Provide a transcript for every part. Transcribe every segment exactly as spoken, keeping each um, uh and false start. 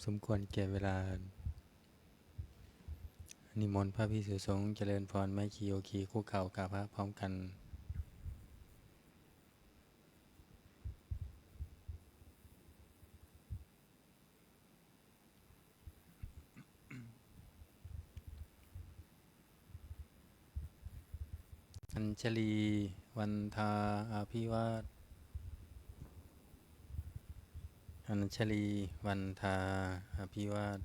สมควรแก่เวลา นิมนต์พระภิกษุสงฆ์เจริญพร แม่ชีโยคีคุกเข่ากราบพระพร้อมกัน Añjalī vandā abhivād. Añjalī vandā abhivād.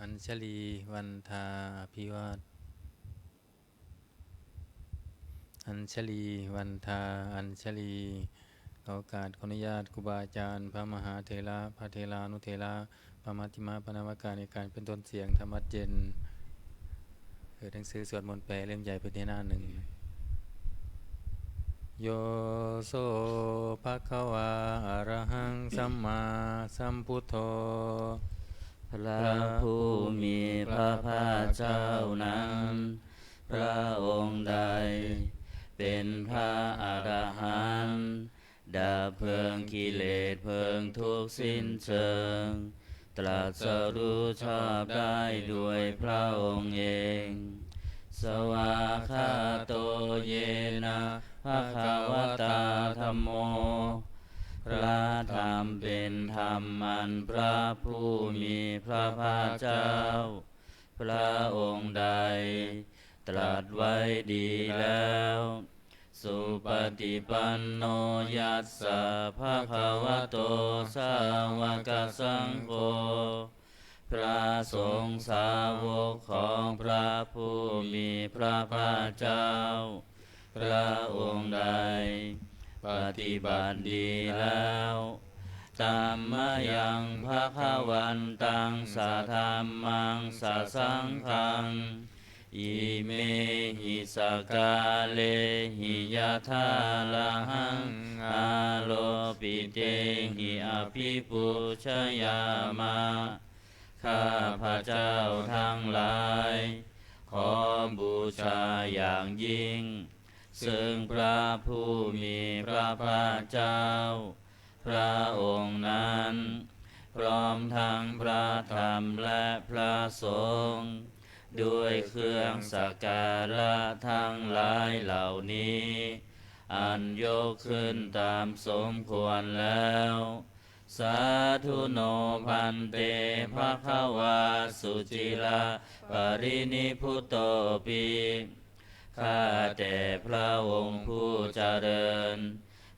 Añjalī vandā abhivād. Añjalī vandā añjalī. ขอโอกาสขออนุญาตครูบาอาจารย์ พระมหาเถระ พระเถรานุเถระ พระมัชฌิมะ พระนวกานิกาย เป็นต้นเสียงธรรมวัตรเย็น เปิดหนังสือสวดมนต์แปลเล่มใหญ่เป็นที่หน้าหนึ่ง Yo so bhagavā arahaṃ sammāsambuddho. พระผู้มีพระภาคเจ้านั้น พระองค์ใดเป็นพระอรหันต์ ดับเพลิงกิเลสเพลิงทุกข์สิ้นเชิง ตรัสรู้ชอบได้โดยพระองค์เอง Svākkhāto yena bhagavatā dhammo. พระธรรมเป็นธรรมอันพระผู้มีพระภาคเจ้า พระองค์ใดตรัสไว้ดีแล้ว Supaṭipanno yassa bhagavato sāvakasaṅgho. พระสงฆ์สาวกของพระผู้มีพระภาคเจ้า พระองค์ใดปฏิบัติดีแล้ว Tammayaṃ bhagavantaṃ sadhammaṃ sasaṅghaṃ. Imehi sakkārehi yathārahaṃ āropitehi abhipūjayāma. ข้าพเจ้าทั้งหลาย ขอบูชาอย่างยิ่ง ซึ่งพระผู้มีพระภาคเจ้า พระองค์นั้น พร้อมทั้งพระธรรมและพระสงฆ์ ด้วยเครื่องสักการะทั้งหลายเหล่านี้ อันยกขึ้นตามสมควรแล้ว Sādhu no bhante bhagavā suciraparinibbutopi. ข้าแต่พระองค์ผู้เจริญ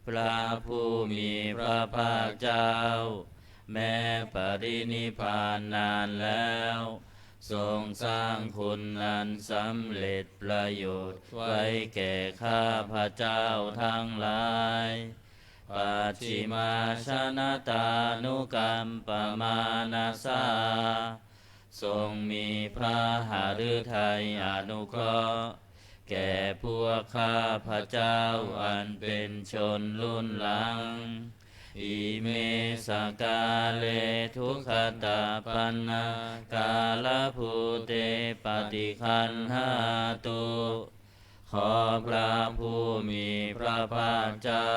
พระผู้มีพระภาคเจ้า แม้ปรินิพพานนานแล้ว ทรงสร้างคุณอันสำเร็จประโยชน์ไว้แก่ข้าพเจ้าทั้งหลาย Pacchimājanatānukampamānasā. ทรงมีพระหฤทัยอนุเคราะห์ แก่พวกข้าพเจ้าอันเป็นชนรุ่นหลัง Ime sakkāre duggatapaṇṇākārabhūte paṭiggaṇhātu. ขอพระผู้มีพระภาคเจ้า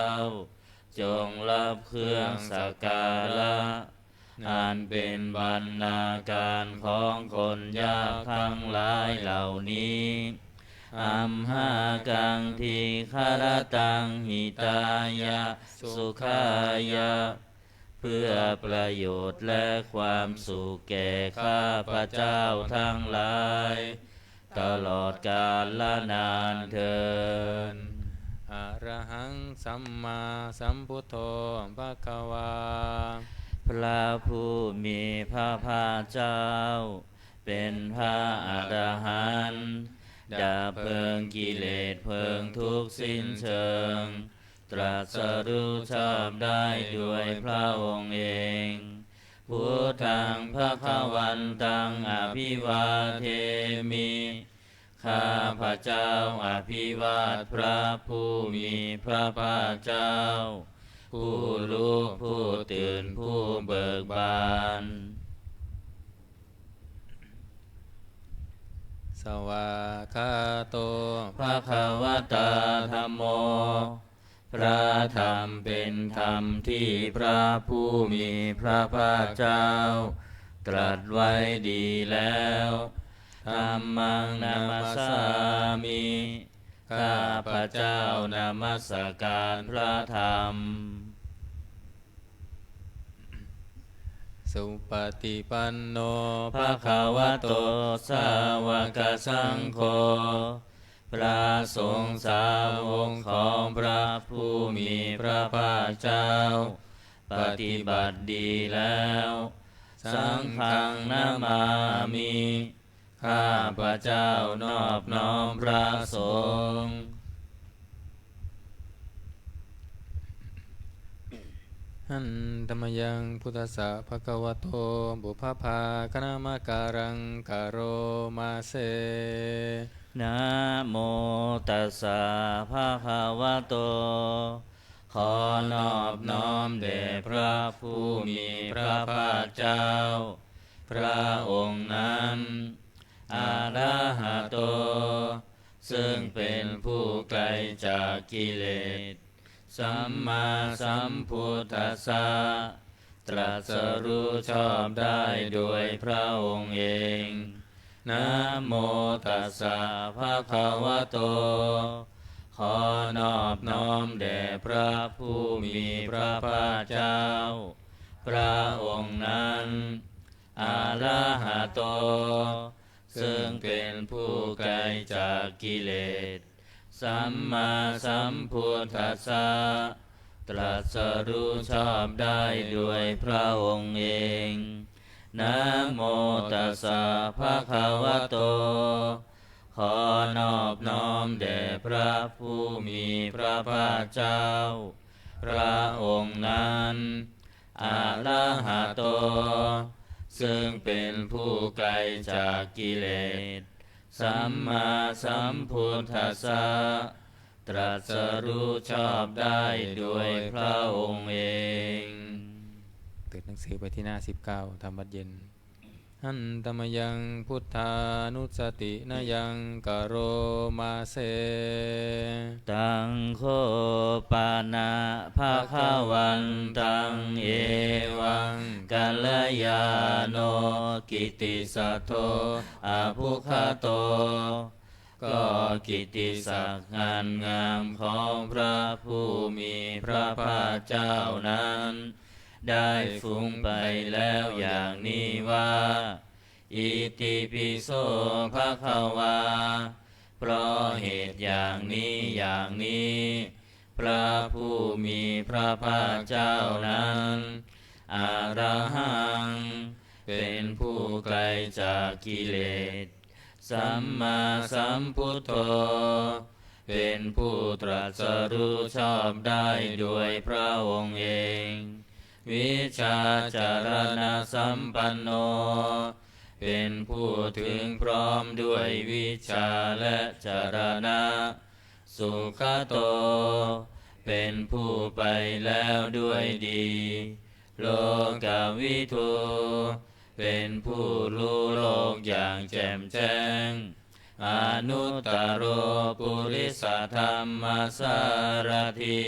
จงรับเครื่องสักการะ อันเป็นบรรณาการของคนยากทั้งหลายเหล่านี้ Amhākaṃ dīgharattaṃ hitāya sukhāya. เพื่อประโยชน์และความสุขแก่ข้าพเจ้าทั้งหลาย ตลอดกาลนานเทอญ Arahaṃ sammāsambuddho bhagavā. พระผู้มีพระภาคเจ้า เป็นพระอรหันต์ ดับเพลิงกิเลสเพลิงทุกข์สิ้นเชิง ตรัสรู้ชอบได้โดยพระองค์เอง Buddhaṃ bhagavantaṃ abhivādemi. ข้าพเจ้าอภิวาทพระผู้มีพระภาคเจ้า ผู้รู้ผู้ตื่นผู้เบิกบาน Svākkhāto bhagavatā dhammo. พระธรรมเป็นธรรมที่พระผู้มีพระภาคเจ้าตรัสไว้ดีแล้ว Dhammaṃ namassāmi ข้าพเจ้านมัสการพระธรรม Supaṭipanno bhagavato sāvakasaṅgho พระสงฆ์สาวกของพระผู้มีพระภาคเจ้า ปฏิบัติดีแล้ว Saṅghaṃ namāmi ข้าพเจ้านอบน้อมพระสงฆ์ Handa mayaṃ buddhassa bhagavato pubbabhāganamakāraṃ karoma se. Namo tassa bhagavato ขอนอบน้อมแด่พระผู้มีพระภาคเจ้า พระองค์นั้น arahato ซึ่งเป็นผู้ไกลจากกิเลส sammāsambuddhassa ตรัสรู้ชอบได้โดยพระองค์เอง Namo tassa bhagavato ขอนอบน้อมแด่พระผู้มีพระภาคเจ้า พระองค์นั้น arahato ซึ่งเป็นผู้ไกลจากกิเลส sammāsambuddhassa ตรัสรู้ชอบได้โดยพระองค์เอง Namo tassa bhagavato ขอนอบน้อมแด่พระผู้มีพระภาคเจ้า พระองค์นั้น arahato ซึ่งเป็นผู้ไกลจากกิเลส sammāsambuddhassa ตรัสรู้ชอบได้โดยพระองค์เอง เปิดหนังสือไปที่หน้าสิบเก้า ทำวัดเย็น Handa mayaṃ buddhānussatinayaṃ karoma se. Taṃ kho pana bhagavantaṃ evaṃ kalyāṇo kittisaddo abbhuggato ก็กิตติศักดิ์อันงามของพระผู้มีพระภาคเจ้านั้น ได้ฟุ้งไปแล้วอย่างนี้ว่า Itipi so bhagavā เพราะเหตุอย่างนี้อย่างนี้ พระผู้มีพระภาคเจ้านั้น arahaṃ เป็นผู้ไกลจากกิเลส sammāsambuddho เป็นผู้ตรัสรู้ชอบได้โดยพระองค์เอง vijjācaraṇasampanno เป็นผู้ถึงพร้อมด้วยวิชชาและจรณะ sugato เป็นผู้ไปแล้วด้วยดี lokavidū เป็นผู้รู้โลกอย่างแจ่มแจ้ง anuttaro purisadammasārathi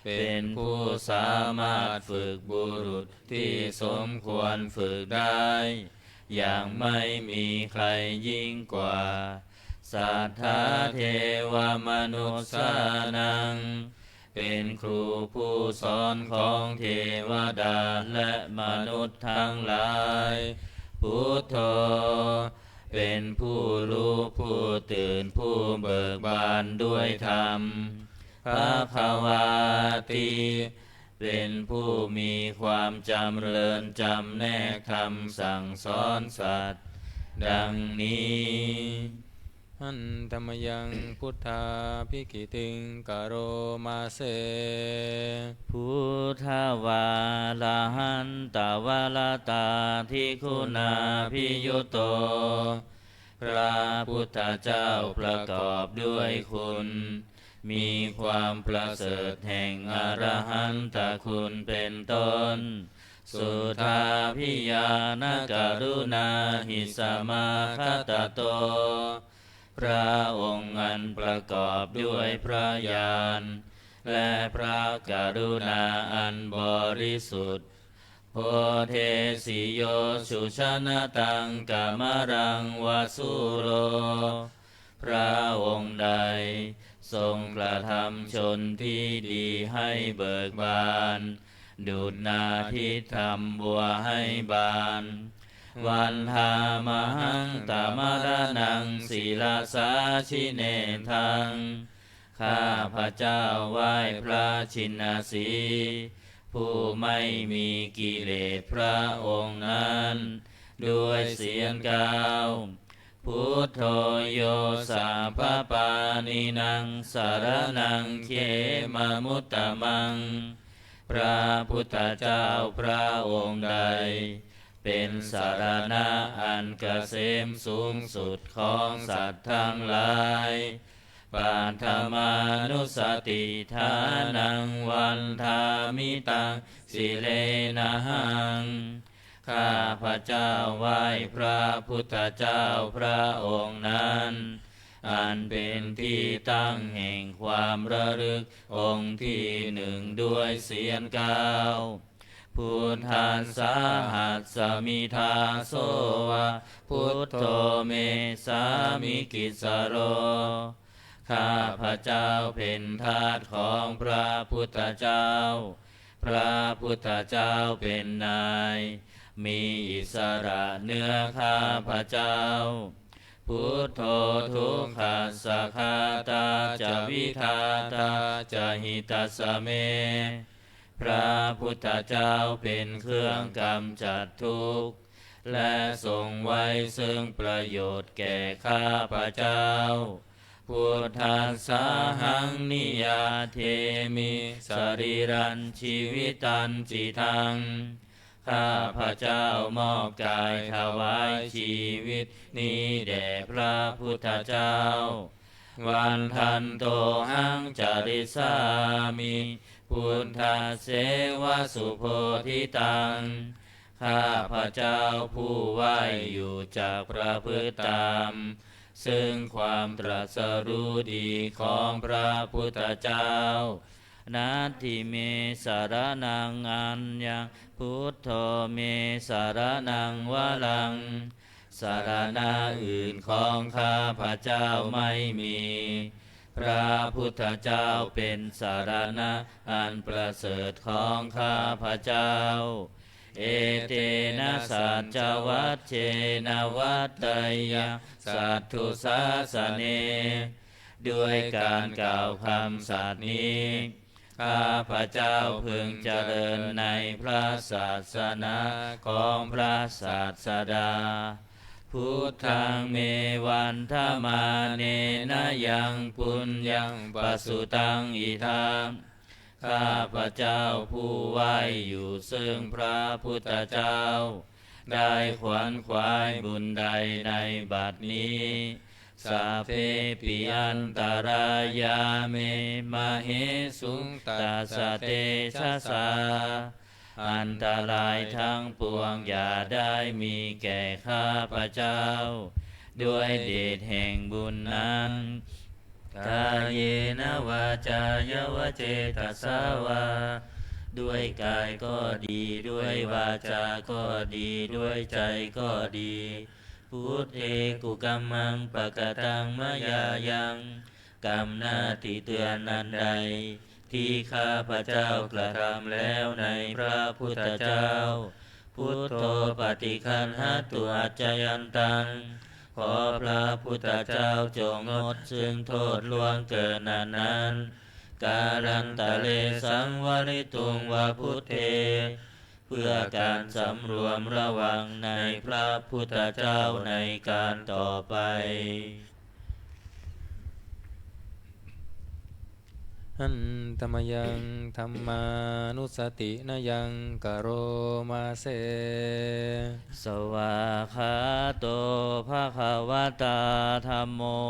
เป็นผู้สามารถฝึกบุรุษที่สมควรฝึกได้ อย่างไม่มีใครยิ่งกว่า satthā devamanussānaṃ เป็นครูผู้สอนของเทวดาและมนุษย์ทั้งหลาย buddho เป็นผู้รู้ผู้ตื่นผู้เบิกบานด้วยธรรม bhagavāti เป็นผู้มีความจำเริญจำแนกธรรมสั่งสอนสัตว์ ดังนี้ Handa mayaṃ buddhābhigītiṃ karoma se. Buddhavārahantavaratādiguṇābhiyutto พระพุทธเจ้าประกอบด้วยคุณ มีความประเสริฐแห่งอรหันตคุณเป็นต้น suddhābhiñāṇakaruṇāhi samāgatatto พระองค์อันประกอบด้วยพระญาณ และพระกรุณาอันบริสุทธิ์ Bodhesi yo sujanataṃ kamalaṃ va sūro พระองค์ใดทรงกระทำชนที่ดีให้เบิกบาน ดุจนาทิตย์ทำบัวให้บาน Vandāmahaṃ tamaraṇaṃ sirasā jinendaṃ ข้าพเจ้าไหว้พระชินสีห์ ผู้ไม่มีกิเลสพระองค์นั้น ด้วยเสียงกล่าว Buddho yo sabbapāṇīnaṃ saraṇaṃ khemamuttamaṃ พระพุทธเจ้าพระองค์ใด เป็นสรณะอันเกษมสูงสุดของสัตว์ทั้งหลาย Paṭhamānussatiṭṭhānaṃ vandāmi taṃ sirenahaṃ ข้าพเจ้าไหว้พระพุทธเจ้าพระองค์นั้น อันเป็นที่ตั้งแห่งความระลึกองค์ที่หนึ่งด้วยเสียงกล่าว Buddhassāhasmi dāso va buddho me sāmikissaro ข้าพเจ้าเป็นทาสของพระพุทธเจ้า พระพุทธเจ้าเป็นนาย มีอิสระเหนือข้าพเจ้า Buddho dukkhassa ghātā ca vidhātā ca hitassa me พระพุทธเจ้าเป็นเครื่องกำจัดทุกข์ และทรงไว้ซึ่งประโยชน์แก่ข้าพเจ้า Buddhassāhaṃ niyyādemi sarīrañjīvitañcidaṃ ข้าพเจ้ามอบกายถวายชีวิตนี้แด่พระพุทธเจ้า Vandantohaṃ carissāmi buddhasseva subodhitaṃ ข้าพเจ้าผู้ไหว้อยู่จักประพฤติตาม ซึ่งความตรัสรู้ดีของพระพุทธเจ้า Natthi me saraṇaṃ aññaṃ buddho me saraṇaṃ varaṃ สรณะอื่นของข้าพเจ้าไม่มี พระพุทธเจ้าเป็นสรณะอันประเสริฐของข้าพเจ้า Etena saccavajjena vaḍḍeyyaṃ satthu sāsane ด้วยการกล่าวคำสัตย์นี้ ข้าพเจ้าพึงเจริญในพระศาสนาของพระศาสดา Buddhaṃ me vandamānena yaṃ puññaṃ pasutaṃ idha ข้าพเจ้าผู้ไหว้อยู่ซึ่งพระพุทธเจ้า ได้ขวนขวายบุญใดในบัดนี้ Sabbepi antarāyā me māhesuṃ tassa tejasā อันตรายทั้งปวงอย่าได้มีแก่ข้าพเจ้า ด้วยเดชแห่งบุญนั้น Kāyena vācāya va cetasā vā ด้วยกายก็ดี ด้วยวาจาก็ดี ด้วยใจก็ดี Buddhe kukammaṃ pakataṃ mayā yaṃ กรรมหน้าที่เตือนอันใด ที่ข้าพเจ้ากระทำแล้วในพระพุทธเจ้า Buddho paṭiggaṇhatu accayantaṃ ขอพระพุทธเจ้าจงงดซึ่งโทษล่วงเกินอันนั้น Kālantare saṃvarituṃ va buddhe เพื่อการสำรวมระวังในพระพุทธเจ้าในการต่อไป Handa mayaṃ dhammānussatinayaṃ karoma se. Svākkhāto bhagavatā dhammo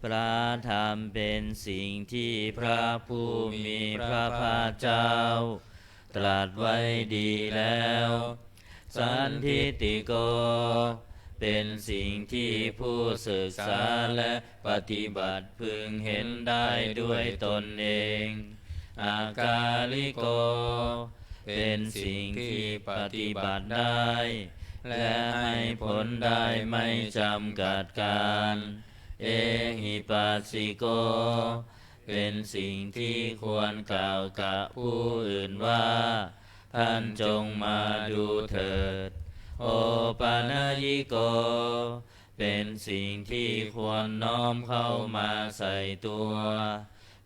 พระธรรมเป็นสิ่งที่พระผู้มีพระภาคเจ้า ตรัสไว้ดีแล้ว Sandiṭṭhiko เป็นสิ่งที่ผู้ศึกษาและปฏิบัติพึงเห็นได้ด้วยตนเอง Akāliko เป็นสิ่งที่ปฏิบัติได้ และให้ผลได้ไม่จำกัดกาล Ehipassiko เป็นสิ่งที่ควรกล่าวกับผู้อื่นว่า ท่านจงมาดูเถิด Opanayiko เป็นสิ่งที่ควรน้อมเข้ามาใส่ตัว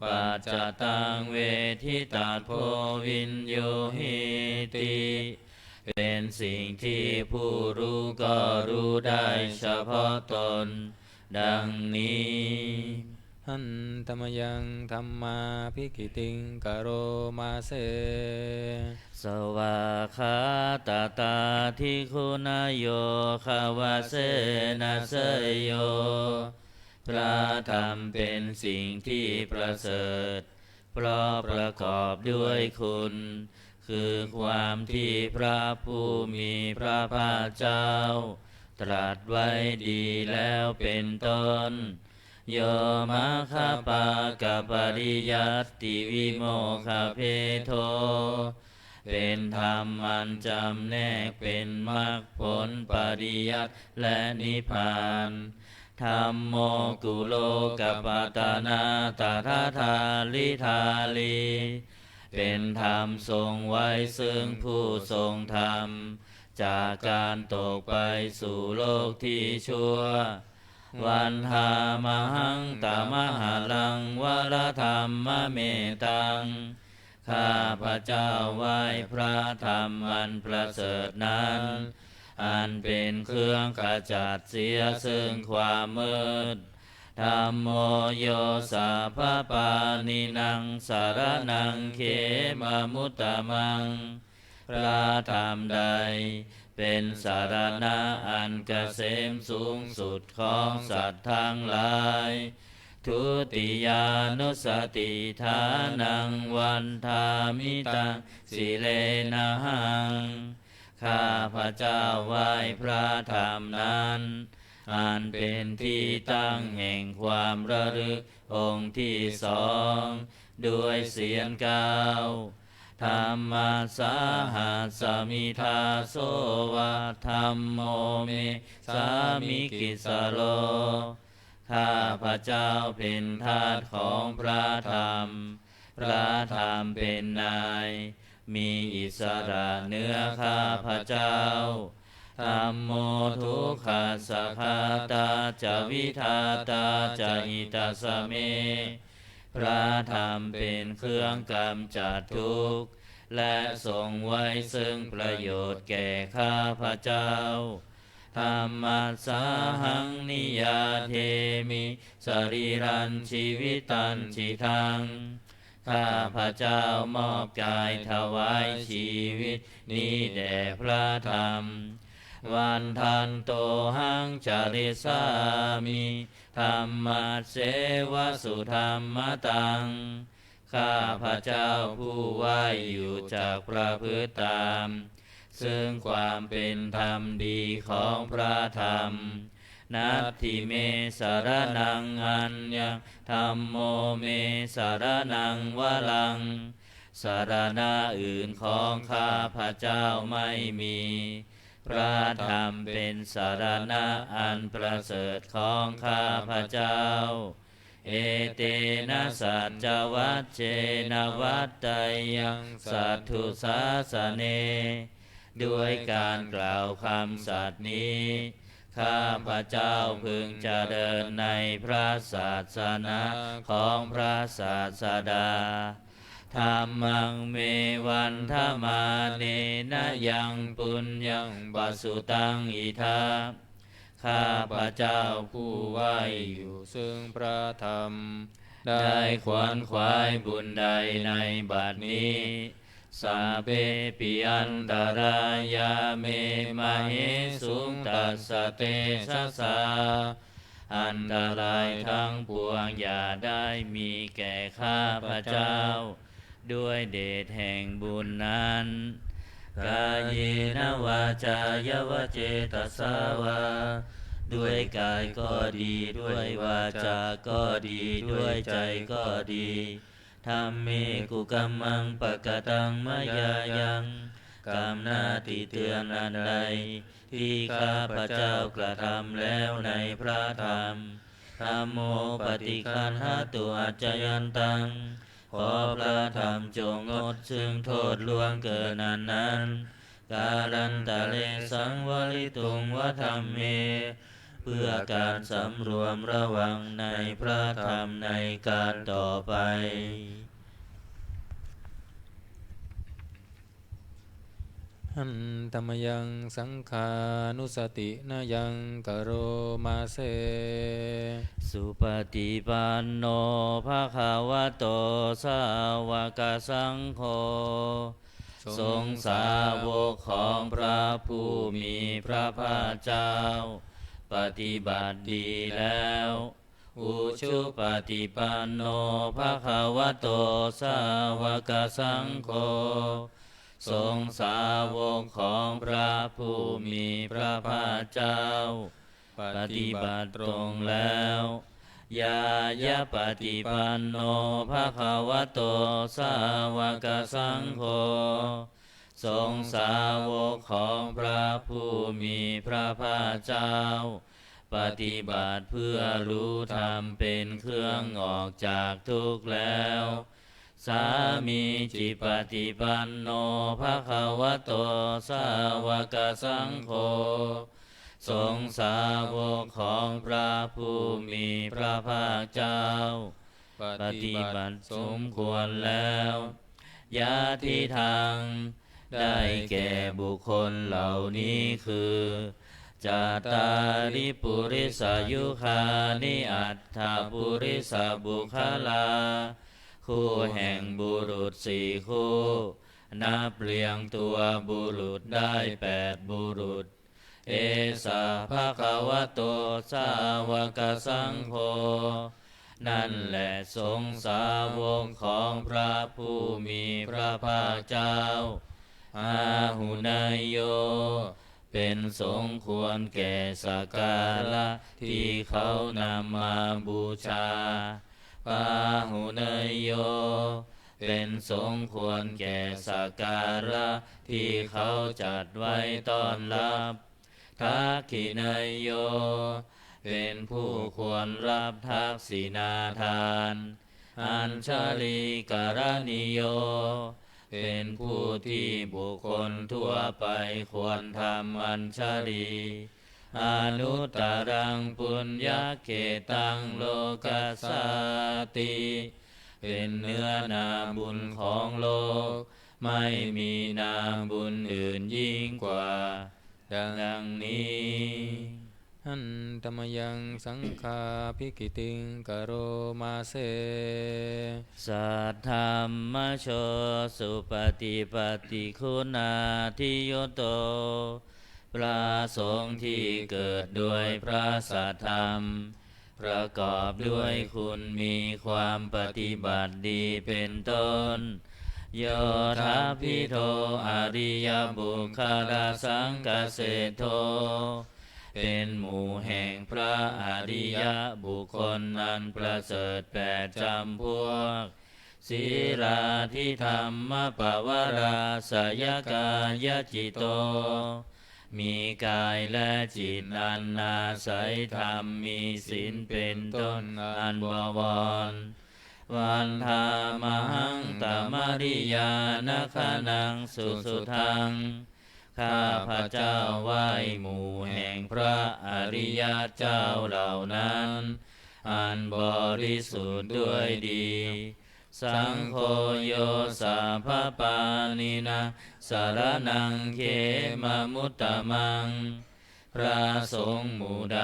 Paccattaṃ veditabbo viññūhīti เป็นสิ่งที่ผู้รู้ก็รู้ได้เฉพาะตน ดังนี้ Handa mayaṃ dhammābhigītiṃ karoma se. Svākkhātatādiguṇayogavasena seyyo พระธรรมเป็นสิ่งที่ประเสริฐ เพราะประกอบด้วยคุณ คือความที่พระผู้มีพระภาคเจ้า ตรัสไว้ดีแล้วเป็นต้น Yo maggapākapariyattivimokkhabhedo เป็นธรรมอันจำแนกเป็นมรรคผล ปริยัติ และนิพพาน Dhammo kulokapatanā tadadhāridhārī เป็นธรรมทรงไว้ซึ่งผู้ทรงธรรม จากการตกไปสู่โลกที่ชั่ว Vandāmahaṃ tamaharaṃ varadhammametaṃ ข้าพเจ้าไหว้พระธรรมอันประเสริฐนั้น อันเป็นเครื่องขจัดเสียซึ่งความมืด Dhammo yo sabbapāṇīnaṃ saraṇaṃ khemamuttamaṃ พระธรรมใดเป็นสรณะอันเกษมสูงสุดของสัตว์ทั้งหลาย Dutiyānussatiṭṭhānaṃ vandāmi taṃ sirenahaṃ ข้าพเจ้าไหว้พระธรรมนั้น อันเป็นที่ตั้งแห่งความระลึกองค์ที่สอง ด้วยเสียงกล่าว Dhammassāhasmi dāso va dhammo me sāmikissaro ข้าพเจ้าเป็นทาสของพระธรรม พระธรรมเป็นนาย มีอิสระเหนือข้าพเจ้า Dhammo dukkhassa ghātā ca vidhātā ca hitassa me พระธรรมเป็นเครื่องกำจัดทุกข์ และทรงไว้ซึ่งประโยชน์แก่ข้าพเจ้า Dhammassāhaṃ niyyādemi sarīrañjīvitañcidaṃ ข้าพเจ้ามอบกายถวายชีวิตนี้แด่พระธรรม Vandantohaṃ carissāmi dhammasseva sudhammataṃ ข้าพเจ้าผู้ไหว้อยู่จักประพฤติตาม ซึ่งความเป็นธรรมดีของพระธรรม Natthi me saraṇaṃ aññaṃ dhammo me saraṇaṃ varaṃ สรณะอื่นของข้าพเจ้าไม่มี พระธรรมเป็นสรณะอันประเสริฐของข้าพเจ้า Etena saccavajjena vaḍḍheyyaṃ satthu sāsane ด้วยการกล่าวคำสัตย์นี้ ข้าพเจ้าพึงเจริญในพระศาสนาของพระศาสดา Dhammaṃ me vandamānena yaṃ puññaṃ pasutaṃ idha ข้าพเจ้าผู้ไหว้อยู่ซึ่งพระธรรม ได้ขวนขวายบุญใดในบัดนี้ Sabbepi antarāyā me māhesuṃ tassa tejasā อันตรายทั้งปวงอย่าได้มีแก่ข้าพเจ้า ด้วยเดชแห่งบุญนั้น kāyena vācāya va cetasā vā ด้วยกายก็ดี ด้วยวาจาก็ดี ด้วยใจก็ดี dhamme kukammaṃ pakataṃ mayā yaṃ กรรมหน้าที่เตือนอันใด ที่ข้าพเจ้ากระทำแล้วในพระธรรม dhammo paṭiggaṇhatu accayantaṃ ขอพระธรรมจงงดซึ่งโทษล่วงเกินอันนั้น kālantare saṃvarituṃ va dhamme เพื่อการสำรวมระวังในพระธรรมในการต่อไป Handa mayaṃ saṅghānussatinayaṃ karoma se. Supaṭipanno bhagavato sāvakasaṅgho. สงฆ์สาวกของพระผู้มีพระภาคเจ้า ปฏิบัติดีแล้ว Ujupaṭipanno bhagavato sāvakasaṅgho. สงฆ์สาวกของพระผู้มีพระภาคเจ้า ปฏิบัติตรงแล้ว Ñāyapaṭipanno bhagavato sāvakasaṅgho. สงฆ์สาวกของพระผู้มีพระภาคเจ้า ปฏิบัติเพื่อรู้ธรรมเป็นเครื่องออกจากทุกข์แล้ว Sāmīcipaṭipanno bhagavato sāvakasaṅgho. สงฆ์สาวกของพระผู้มีพระภาคเจ้า ปฏิบัติสมควรแล้ว Yadidaṃ ได้แก่บุคคลเหล่านี้คือ Cattāri purisayugāni aṭṭha purisapuggalā คู่แห่งบุรุษสี่คู่ นับเรียงตัวบุรุษได้แปดบุรุษ Esa bhagavato sāvakasaṅgho. นั่นแหละสงฆ์สาวกของพระผู้มีพระภาคเจ้า Āhuneyyo เป็นสงฆ์ควรแก่สักการะที่เขานำมาบูชา Pāhuneyyo เป็นสงฆ์ควรแก่สักการะที่เขาจัดไว้ต้อนรับ Dakkhiṇeyyo เป็นผู้ควรรับทักษิณาทาน Añjalikaraṇīyo เป็นผู้ที่บุคคลทั่วไปควรทำอัญชลี Anuttaraṃ puññakkhettaṃ lokassāti เป็นเนื้อนาบุญของโลก ไม่มีนาบุญอื่นยิ่งกว่า ดังนี้ Handa mayaṃ saṅghābhigītiṃ karoma se. Saddhammajo supaṭipattiguṇādiyutto พระสงฆ์ที่เกิดด้วยพระสัทธรรม ประกอบด้วยคุณมีความปฏิบัติดีเป็นต้น Yodapīṇho ariyapuggalasaṅghaseṭṭho เป็นหมู่แห่งพระอริยบุคคลอันประเสริฐแปดจำพวก Sīlādidhammapavarāsayakāyacitto มีกายและจิตอันอาศัยธรรม มีศีลเป็นต้นอันบวร Vandāmahaṃ tamariyāna gaṇaṃ susuddhaṃ ข้าพเจ้าไหว้หมู่แห่งพระอริยเจ้าเหล่านั้น อันบริสุทธิ์ด้วยดี Saṅgho yo sabbapāṇīnaṃ saraṇaṃ khemamuttamaṃ พระสงฆ์หมู่ใด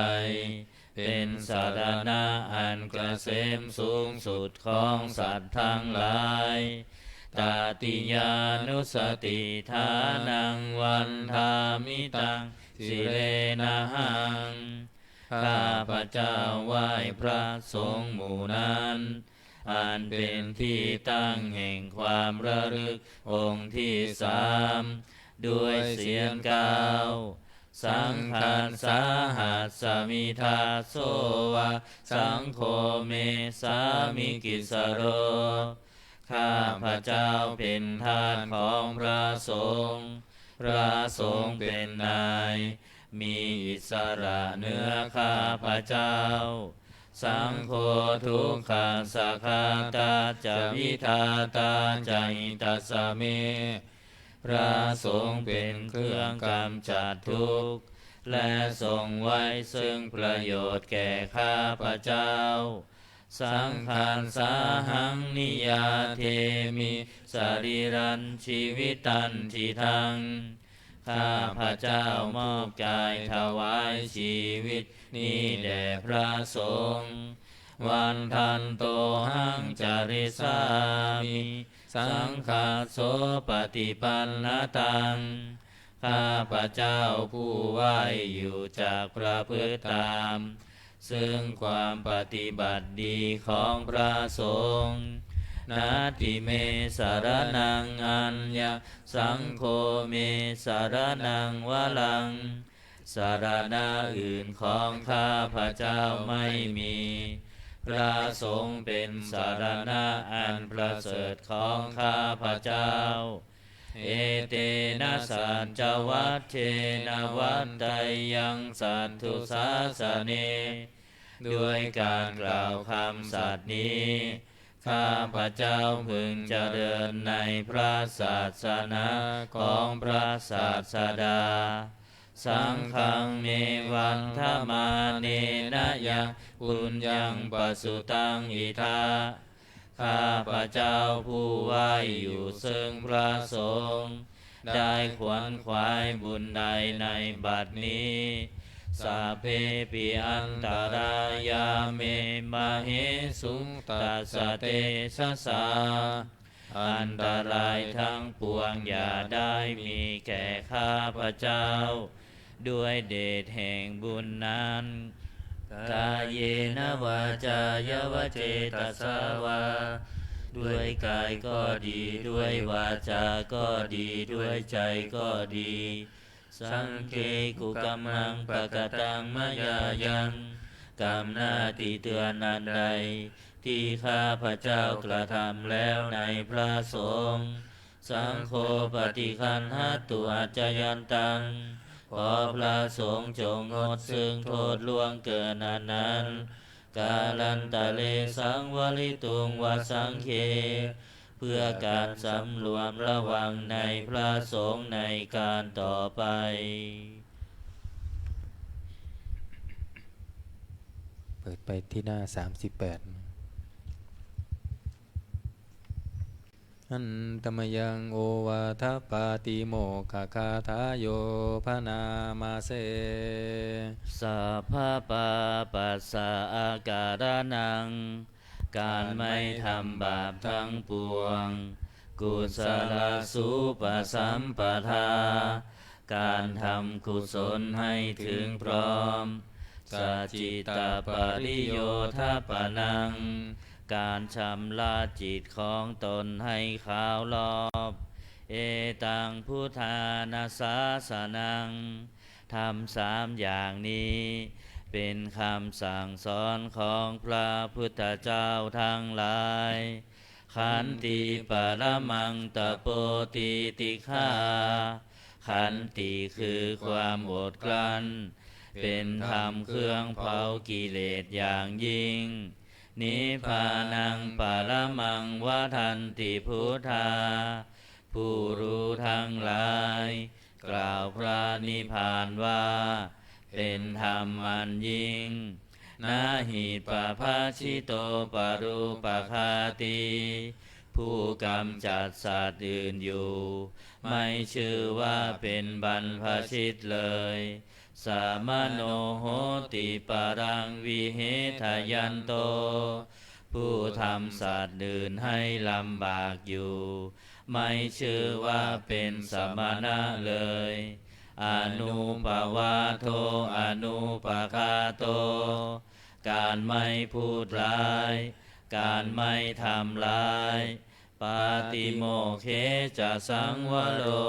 เป็นสรณะอันเกษมสูงสุดของสัตว์ทั้งหลาย Tatiyānussatiṭṭhānaṃ vandāmi taṃ sirenahaṃ ข้าพเจ้าไหว้พระสงฆ์หมู่นั้น อันเป็นที่ตั้งแห่งความระลึกองค์ที่สาม ด้วยเสียงกล่าว Saṅghassa ahāsmi dāso va, saṅgho me sāmikissaro. ข้าพเจ้าเป็นทาสของพระสงฆ์ พระสงฆ์เป็นนาย มีอิสระเหนือข้าพเจ้า Saṅgho dukkhassa ghātā ca vidhātā ca hitassa me. พระสงฆ์เป็นเครื่องกำจัดทุกข์ และทรงไว้ซึ่งประโยชน์แก่ข้าพเจ้า Saṅghassāhaṃ niyyādemi sarīrañjīvitañcidaṃ. ข้าพเจ้ามอบกายถวายชีวิตนี้แด่พระสงฆ์ Vandantohaṃ carissāmi saṅghassopaṭipannataṃ. ข้าพเจ้าผู้ไหว้อยู่จักประพฤติตาม ซึ่งความปฏิบัติดีของพระสงฆ์ Natthi me saraṇaṃ aññaṃ, saṅgho me saraṇaṃ varaṃ. สรณะอื่นของข้าพเจ้าไม่มี พระสงฆ์เป็นสรณะอันประเสริฐของข้าพเจ้า Etena saccavajjena vaḍḍeyyaṃ satthu sāsane. ด้วยการกล่าวคำสัตย์นี้ ข้าพเจ้าพึงเจริญในพระศาสนาของพระศาสดา Saṅghaṃ me vandamānena yaṃ puññaṃ pasutaṃ idha. ข้าพเจ้าผู้ไหว้อยู่ซึ่งพระสงฆ์ ได้ขวนขวายบุญใดในบัดนี้ Sabbepi antarāyā me māhesuṃ tassa tejasā. อันตรายทั้งปวงอย่าได้มีแก่ข้าพเจ้า ด้วยเดชแห่งบุญนั้น Kāyena vācāya va cetasā vā. ด้วยกายก็ดี ด้วยวาจาก็ดี ด้วยใจก็ดี Saṅghe kukammaṃ pakataṃ mayā yaṃ. กรรมหน้าที่เตือนอันใด ที่ข้าพเจ้ากระทำแล้วในพระสงฆ์ Saṅgho paṭiggaṇhatu accayantaṃ. ขอพระสงฆ์จงงดซึ่งโทษล่วงเกินอันนั้น Kālantare saṃvarituṃ va saṅghe. เพื่อการสำรวมระวังในพระสงฆ์ในการต่อไป เปิดไปที่หน้าสามสิบแปด Handa mayaṃ ovādapātimokkhagāthāyo bhaṇāma se. Sabbapāpassa akaraṇaṃ. การไม่ทำบาปทั้งปวง Kusalasupasampadā. การทำกุศลให้ถึงพร้อม Sacittapariyodhapanaṃ. การชำระจิตของตนให้ขาวรอบ Etaṃ buddhāna sāsanaṃ. ธรรมสามอย่างนี้ เป็นคำสั่งสอนของพระพุทธเจ้าทั้งหลาย Khanti paramaṃ tapo titikkhā. ขันติคือความอดกลั้น เป็นธรรมเครื่องเผากิเลสอย่างยิ่ง Nibbānaṃ paramaṃ vadanti buddhā. ผู้รู้ทั้งหลาย กล่าวพระนิพพานว่า เป็นธรรมอันยิ่ง Na hi pabbajito parūpaghātī. ผู้กำจัดสัตว์อื่นอยู่ ไม่ชื่อว่าเป็นบรรพชิตเลย Samaṇo hoti paraṃ vihetayanto. ผู้ทำสัตว์อื่นให้ลำบากอยู่ ไม่ชื่อว่าเป็นสมณะเลย Anuppavādo anupaghāto. การไม่พูดร้าย การไม่ทำร้าย Pātimokkhena ca saṃvaro.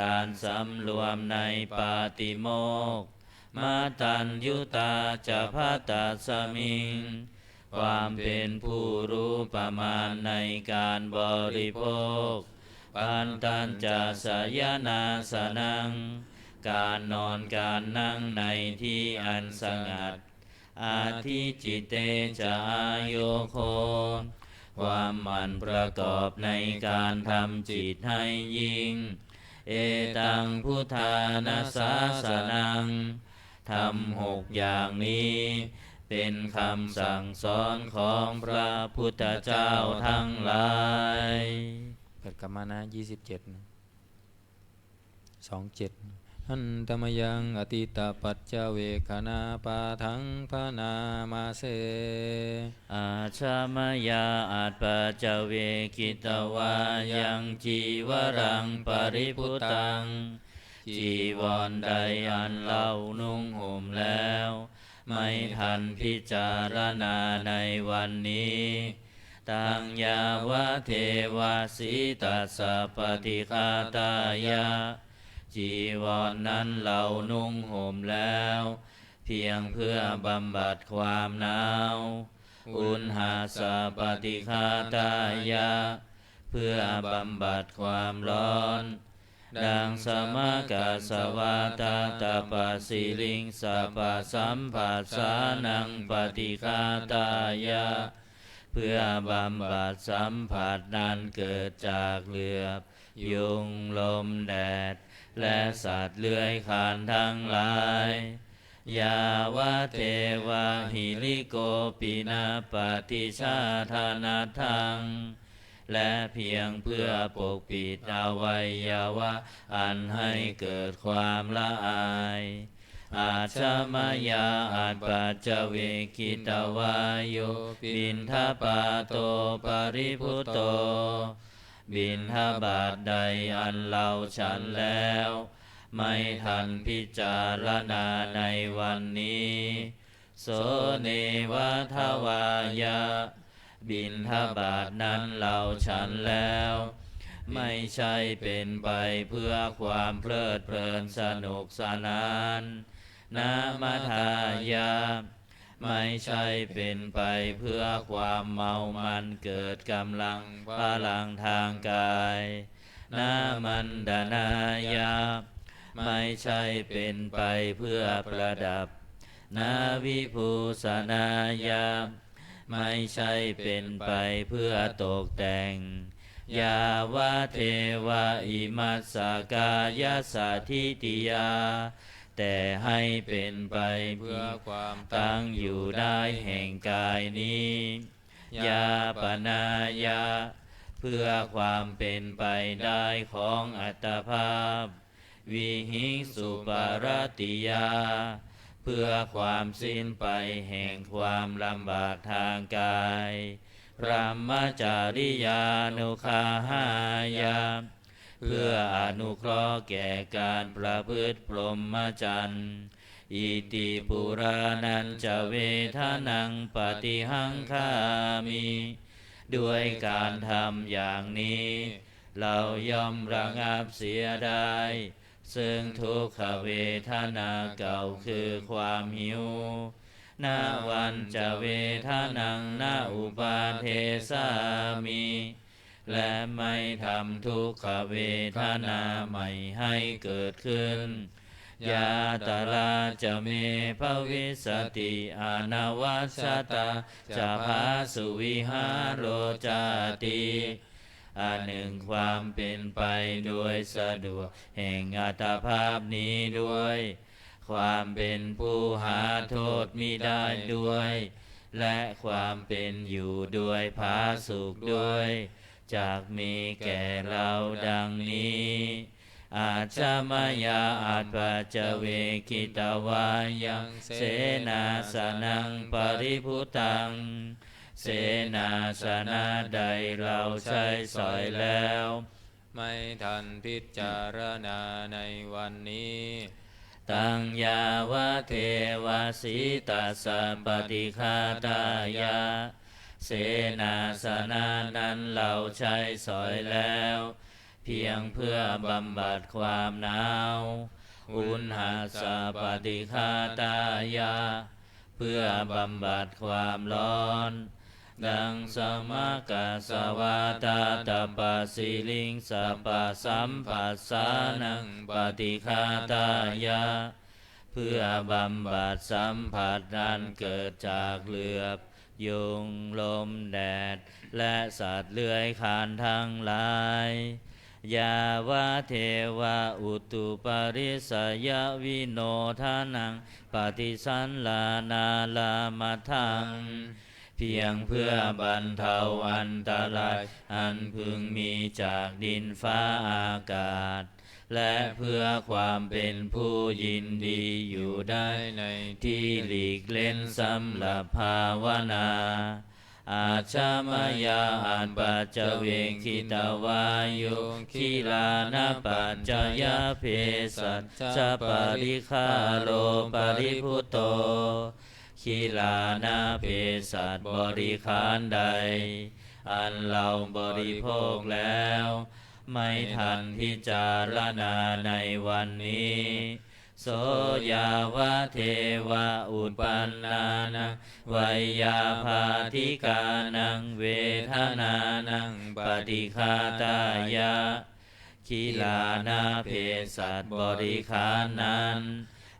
การสำรวมในปาติโมกข์ mataññutā ca bhaddasmiṃ ความเป็นผู้รู้ประมาณในการบริโภค bhaddantā sayanāsanaṃ การนอนการนั่งในที่อันสงัด adhicitte ca āyogo ความหมั่นประกอบในการทำจิตให้ยิ่ง etaṃ buddhāna sāsanaṃ ธรรมหกอย่างนี้ เป็นคำสั่งสอนของพระพุทธเจ้าทั้งหลาย เปิดกรรมนะ ยี่สิบเจ็ดนะ สองเจ็ด Handa mayaṃ atītapaccavekkhaṇapāṭhaṃ bhaṇāma se. Ajja mayā atpaccavekkhitavā yaṃ cīvaraṃ paribhuttaṃ จีวรใดอันเรานุ่งห่มแล้ว ไม่ทันพิจารณาในวันนี้ taṃ yāvadeva sītassa paṭighātāya จีวรนั้นเรานุ่งห่มแล้ว เพียงเพื่อบำบัดความหนาว uṇhassa paṭighātāya เพื่อบำบัดความร้อน daṃsamakasavātātapasiriṃsapasamphassānaṃ paṭighātāya เพื่อบำบัดสัมผัสนั้นเกิดจากเหลือบ ยุง ลม แดด และสัตว์เลื้อยคลานทั้งหลาย yāvadeva hirikopinapaṭicchādanatthaṃ และเพียงเพื่อปกปิดอวัยวะอันให้เกิดความละอาย Ajja mayā atpaccavekkhitavā yo piṇḍapāto paribhutto บิณฑบาตใดอันเราฉันแล้ว ไม่ทันพิจารณาในวันนี้ so neva davāya บิณฑบาตนั้นเราฉันแล้ว ไม่ใช่เป็นไปเพื่อความเพลิดเพลินสนุกสนาน na madāya ไม่ใช่เป็นไปเพื่อความเมามันเกิดกำลังพลังทางกาย na maṇḍanāya ไม่ใช่เป็นไปเพื่อประดับ na vibhūsanāya ไม่ใช่เป็นไปเพื่อตกแต่ง yāvadeva imassa kāyassa ṭhitiyā แต่ให้เป็นไปเพื่อความตั้งอยู่ได้แห่งกายนี้ yāpanāya เพื่อความเป็นไปได้ของอัตภาพ vihiṃsuparatiyā เพื่อความสิ้นไปแห่งความลำบากทางกาย brahmacariyānuggahāya เพื่ออนุเคราะห์แก่การประพฤติพรหมจรรย์ iti purāṇañca vedanaṃ paṭihaṅkhāmi ด้วยการทำอย่างนี้ เราย่อมระงับเสียได้ ซึ่งทุกขเวทนาเก่าคือความหิว navañca vedanaṃ na uppādessāmi และไม่ทำทุกขเวทนาใหม่ให้เกิดขึ้น yātrā ca me bhavissati anavajjatā ca phāsuvihāro cāti อันหนึ่งความเป็นไปโดยสะดวกแห่งอัตภาพนี้ด้วย ความเป็นผู้หาโทษมิได้ด้วย และความเป็นอยู่โดยผาสุกด้วย จักมีแก่เราดังนี้ Ajja mayā atpaccavekkhitavā yaṃ senāsanaṃ paribhuttaṃ เสนาสนะใดเราใช้สอยแล้ว ไม่ทันพิจารณาในวันนี้ taṃ yāvadeva sītassa paṭighātāya เสนาสนะนั้นเราใช้สอยแล้ว เพียงเพื่อบำบัดความหนาว uṇhassa paṭighātāya เพื่อบำบัดความร้อน daṃsamakassavātātapasiriṃsapasamphassānaṃ paṭighātāya เพื่อบำบัดสัมผัสอันเกิดจากเหลือบ ยุง ลม แดด และสัตว์เลื้อยคลานทั้งหลาย yāvadeva utuparissayavinodanaṃ paṭisallānārāmatthaṃ เพียงเพื่อบรรเทาอันตรายอันพึงมีจากดินฟ้าอากาศ และเพื่อความเป็นผู้ยินดีอยู่ได้ในที่หลีกเล่นสำหรับภาวนา Ajja mayā appaccavekkhitavā yo gilānapaccayabhesajjaparikkhāro paribhutto gilānapaccayabhesajja บริขารใด อันเราบริโภคแล้ว ไม่ทันพิจารณาในวันนี้ so yāvadeva uppannānaṃ veyyābādhikānaṃ vedanānaṃ paṭighātāya gilānapaccayabhesajja บริขารนั้น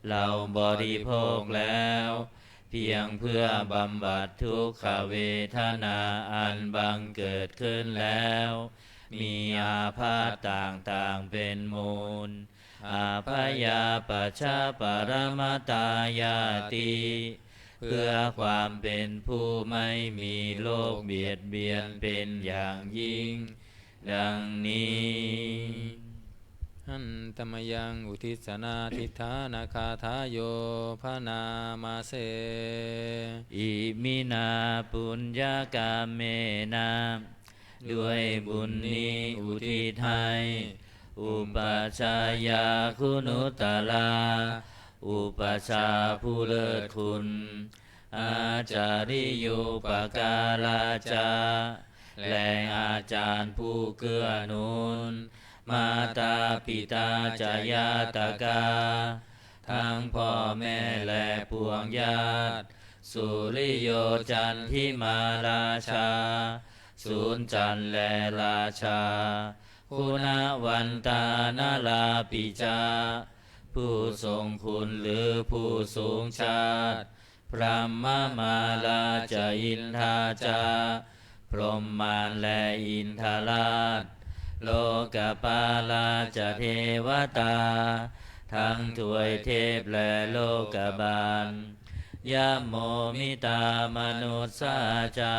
เราบริโภคแล้ว เพียงเพื่อบำบัดทุกขเวทนาอันบังเกิดขึ้นแล้ว มีอาพาธต่างๆเป็นมูล abyāpajjhaparamatāyāti เพื่อความเป็นผู้ไม่มีโรคเบียดเบียนเป็นอย่างยิ่ง ดังนี้ Handa mayaṃ uddissanādhiṭṭhānagāthāyo bhaṇāma se. Iminā puññakammena ด้วยบุญนี้อุทิศให้ upajjhāyā guṇuttarā upajjhā ผู้เลิศคุณ ācariyūpakārā ca และอาจารย์ผู้เกื้อหนุน mātā pitā ca ñātakā ทั้งพ่อแม่และปวงญาติ suriyo candimā rājā ศูนย์จันทร์และราชา guṇavantā narāpi ca ผู้ทรงคุณหรือผู้สูงชาติ brahmamārā ca indā ca พรหมมารและอินทราช lokapālā ca devatā ทั้งทวยเทพและโลกบาล yamo mittā manussā ca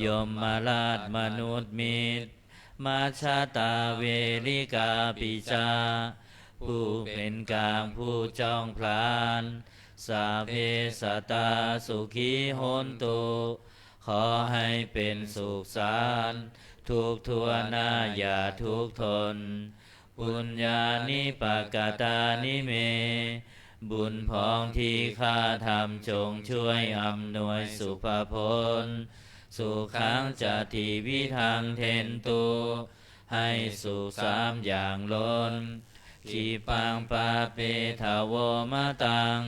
ยมราชมนุษย์มิตร majjhattā verikāpi ca ผู้เป็นกลางผู้จ้องผลาญ sabbe sattā sukhī hontu ขอให้เป็นสุขสันต์ ทุกข์ทั่วหน้าอย่าทุกข์ทน puññāni pakatāni me บุญพองที่ข้าทำจงช่วยอำนวยสุภพล sukhaṃ ca tividhaṃ dentu ให้สุขสามอย่างล้น khippaṃ pāpetha vo mataṃ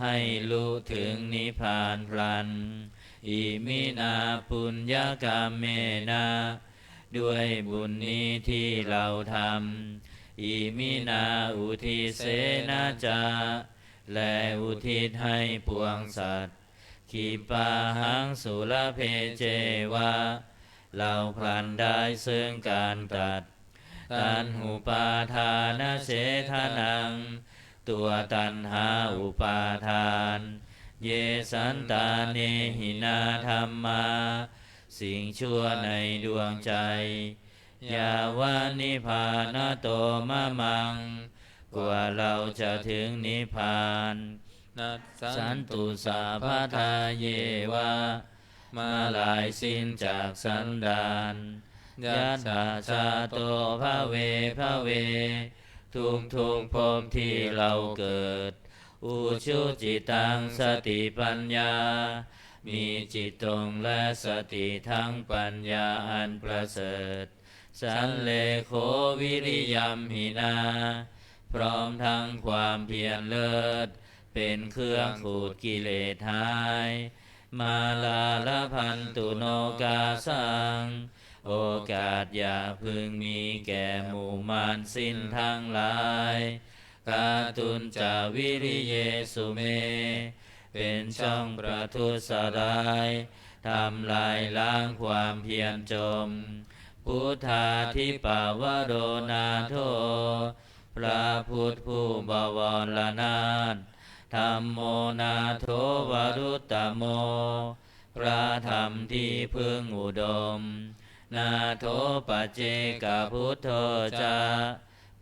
ให้ลุถึงนิพพานพลัน iminā puññakammena ด้วยบุญนี้ที่เราทำ iminā uddisena ca และอุทิศให้ปวงสัตว์ khippāhaṃ sulabhe ceva เราพลันได้ซึ่งการตัด taṇhupādānachedanaṃ ตัวตัณหาอุปาทาน ye santāne hīnā dhammā สิ่งชั่วในดวงใจ yāva nibbānato mamaṃ กว่าเราจะถึงนิพพาน nassantu sabbadā yeva เมื่อลายสิ้นจากสันดาน yattha jāto bhave bhave ทุกทุกๆภพที่เราเกิด ujucittaṃ satipaññā มีจิตตรงและสติทั้งปัญญาอันประเสริฐ Sallekho viriyamphinā พร้อมทั้งความเพียรเลิศ เป็นเครื่องขูดกิเลสหาย Mārā labhantu nokāsaṃ โอกาสอย่าพึงมีแก่หมู่มารสิ้นทั้งหลาย Kātuñca viriyesu me เป็นช่องประทุษร้าย ทำลายล้างความเพียรจม Buddhādhipavaro nātho พระพุทธผู้บวรนาถ Dhammo nātho varuttamo พระธรรมที่พึ่งอุดม Nātho paccekabuddho ca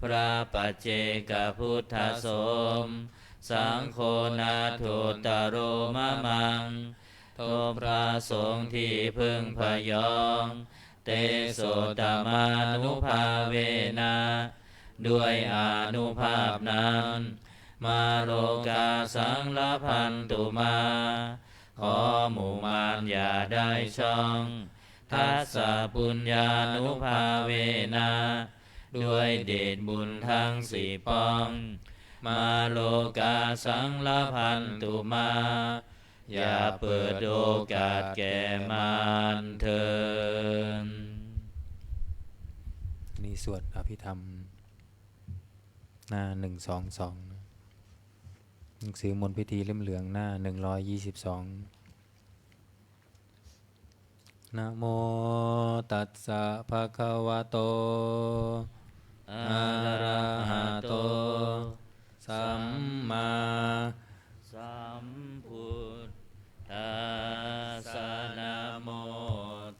พระปัจเจกพุทธสม Saṅgho nāthottaro mamaṃ ทบพระสงฆ์ที่พึ่งพยอง Tesottamānubhāvena ด้วยอานุภาพนั้น Mārokāsaṃ labhantu mā ขอหมู่มารอย่าได้ช่อง Tassa puññānubhāvena ด้วยเดชบุญทั้งสี่ป้อง Mārokāsaṃ labhantu mā อย่าเปิดโอกาสแก่มารเถิด นี่สวดอภิธรรม หน้าหนึ่งสองสอง หนังสือมนต์พิธีเล่มเหลืองหน้าหนึ่งร้อยยี่สิบสอง Namo tassa bhagavato arahato sammāsambuddhassa. Namo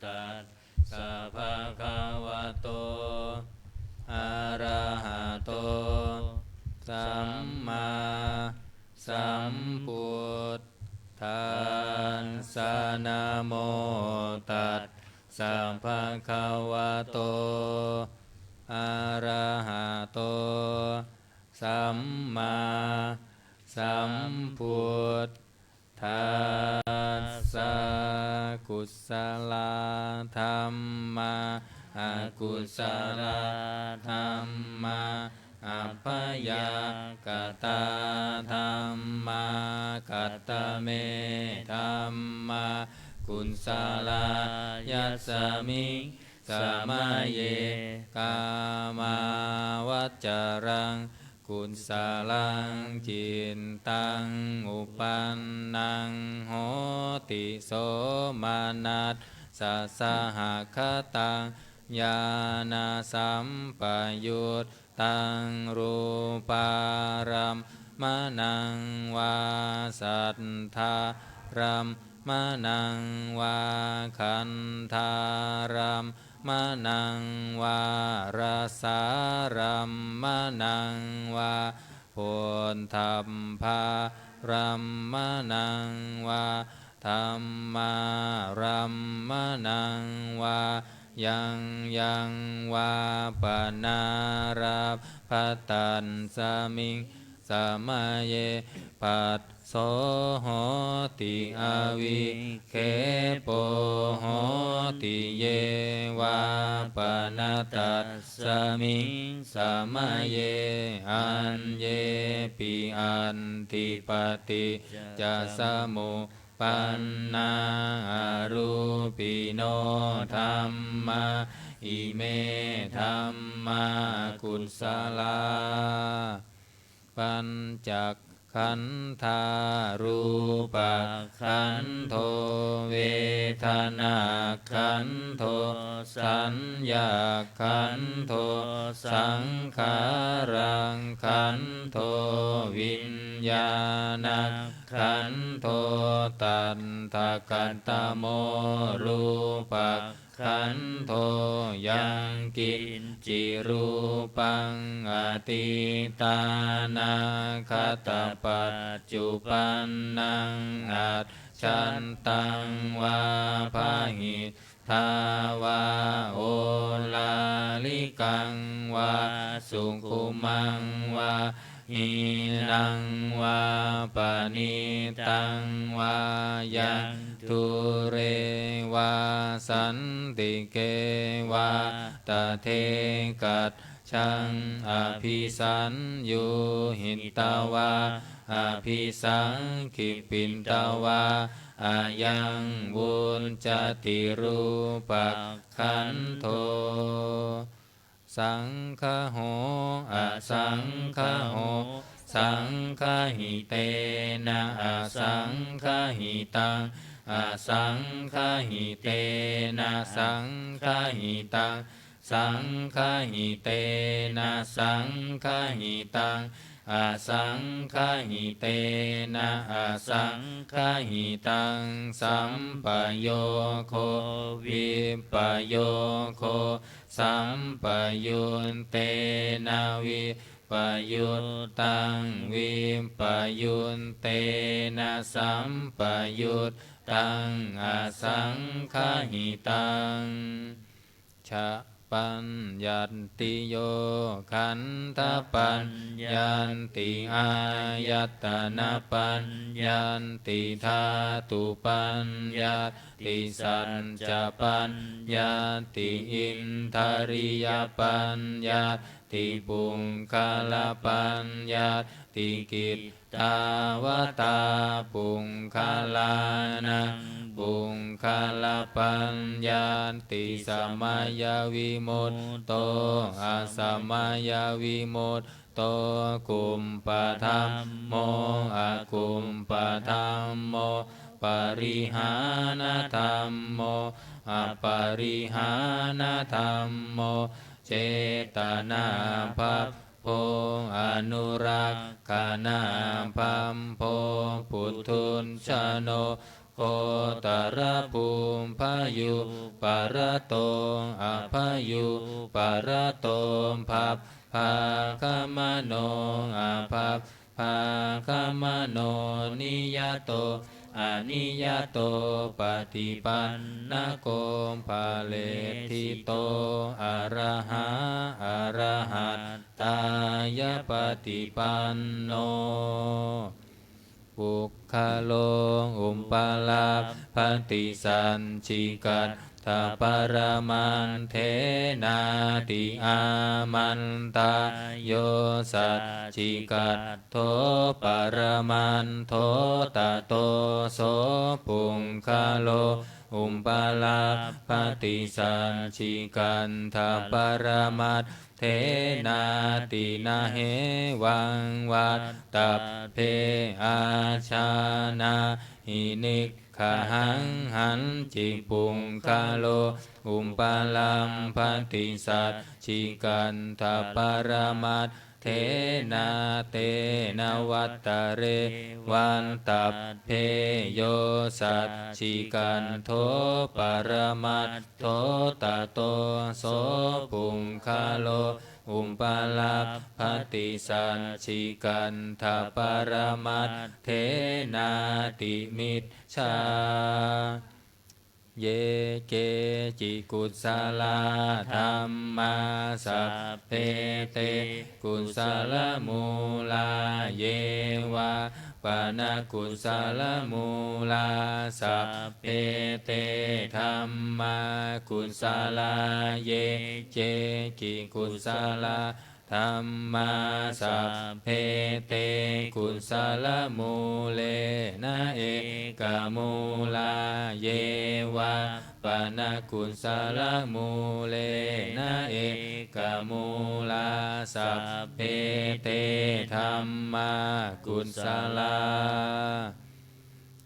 tassa bhagavato arahato sammāsambuddhassa. Namo tassa bhagavato arahato sammāsambuddhassa. Kusalā dhammā akusalā dhammā abyākatā dhammā. Katame dhammā kusalā? Yasmiṃ samaye kāmāvacaraṃ kusalaṃ cittaṃ uppannaṃ hoti somanassasahagataṃ ñāṇasampayuttaṃ rūpārammaṇaṃ vā saddārammaṇaṃ vā gandhārammaṇaṃ vā rasārammaṇaṃ vā phoṭṭhabbārammaṇaṃ vā dhammārammaṇaṃ vā yaṃ yaṃ vā panārabbha tasmiṃ samaye phasso hoti avikkhepo hoti ye vā pana tasmiṃ samaye aññepi atthi paṭiccasamuppannā arūpino dhammā ime dhammā akusalā. Pañcakkhandhā rūpakkhandho vedanākkhandho saññākkhandho saṅkhārakkhandho viññāṇakkhandho. Tattha katamo rūpa kkhandho yaṃ kiñci rūpaṃ atītānāgatapaccuppannaṃ ajjhattaṃ vā bahiddhā vā oḷārikaṃ vā sukhumaṃ vā hīnaṃ vā paṇītaṃ vā yaṃ dūre vā santike vātadhekajjhaṃ abhisaññūhitvā abhisaṅkhipitvā ayaṃ vuccati rūpakkhandho. Saṅgaho asaṅgaho, saṅgahitena asaṅgahitaṃ, asaṅgahitena saṅgahitaṃ, saṅgahitena saṅgahitaṃ, asaṅgahitena asaṅgahitaṃ, sampayogo vippayogo, sampayuttena vippayuttaṃ, vippayuttena sampayuttaṃ, asaṅgahitaṃ. Cha paññattiyo, khandhapaññatti, āyatanapaññatti, dhātupaññatti, saccapaññatti, indriyapaññatti, puggalapaññatti. Kit tāvatā puggalaṃ puggalapaññatti, samayavimutto asamayavimutto, kuppadhammo akuppadhammo, parihānadhammo aparihānadhammo, cetanābhabbo anurakkhanābhabbo, puthujjano gotrabhū, bhayūparato abhayūparato, bhabbāgamano abhabbāgamano, niyato aniyato, paṭipannako phaleṭṭhito, arahā arahattāya paṭipanno. Puggalo upalabbhati saccikaṭṭhaparamaṭṭhenāti? Āmantā. Yo saccikaṭṭho paramaṭṭho, tato so puggalo upalabbhati saccikaṭṭhaparamaṭṭhenāti? Na hevaṃ vattabbe. Ājānāhi niggahaṃ. Hañci puggalo upalabbhati saccikaṭṭhaparamat thena, tena vattare vattabbe. Yo saccikaṭṭho paramaṭṭho, tato so puggalo upalabbhati saccikaṭṭhaparamat thenāti micchā. Ye keci kusalā dhammā, sabbe te kusalamūlā. Ye vā pana kusalamūlā, sabbe te dhammā kusalā. Ye keci kusalā dhammā, sabbe te kusalamūlena ekamūlā. Ye vā pana kusalamūlena ekamūlā, sabbe te dhammā kusalā.